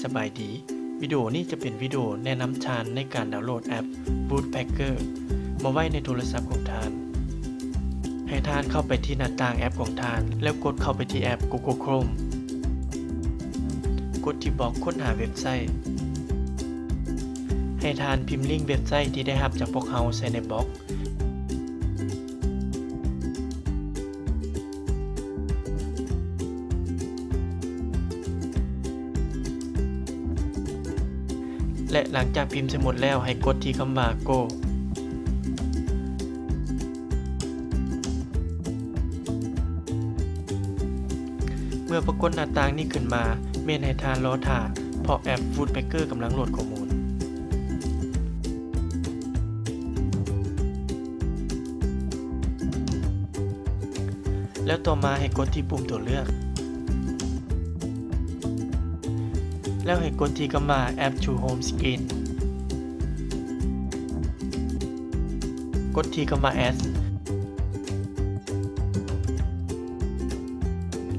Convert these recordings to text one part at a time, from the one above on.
ສະບາຍດີ, ວິດີໂອນີ້ຈະເປັນວິດີໂອແນະນຳທ່ານໃນການດາວໂຫຼດແອັບ Woodpecker ມາໄວ້ໃນໂທລະສັບຂອງທ່ານ. ໃຫ້ທ່ານເຂົ້າໄປທີ່ໜ້າຕ່າງແອັບຂອງທ່ານ ແລ້ວກົດເຂົ້າໄປທີ່ແອັບ Google Chrome. ກົດທີ່ບອກຄົ້ນຫາເວັບໄຊ. ໃຫ້ທ່ານພິມລິ້ງເວັບໄຊທີ່ໄດ້ຮັບຈາກພວກເຮົາໃສ່ໃນບລັອກ. ແລະ ຫຼັງຈາກພິມໃສ່ໝົດແລ້ວ ໃຫ້ກົດທີ່ຄຳວ່າ Go. ເມື່ອປາກົດໜ້າຕ່າງນີ້ຂຶ້ນມາ, ແມ່ນໃຫ້ທ່ານລໍຖ້າ, ເພາະແອັບ Woodpecker ກຳລັງໂຫຼດຂໍ້ມູນ. ແລ້ວຕໍ່ມາໃຫ້ກົດທີ່ປຸ່ມຕົວເລືອກ ແລ້ວໃຫ້ກົດທີ່ຄຳວ່າ Add to Home Screen. ກົດທີ່ຄຳວ່າ Add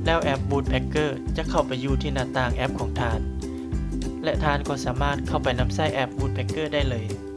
ແລ້ວແອັບ Woodpecker ຈະເຂົ້າໄປຢູ່ທີ່ໜ້າຕ່າງແອັບຂອງທ່ານ ແລະ ທ່ານກໍສາມາດເຂົ້າໄປນຳໃຊ້ແອັບ Woodpecker ໄດ້ເລີຍ.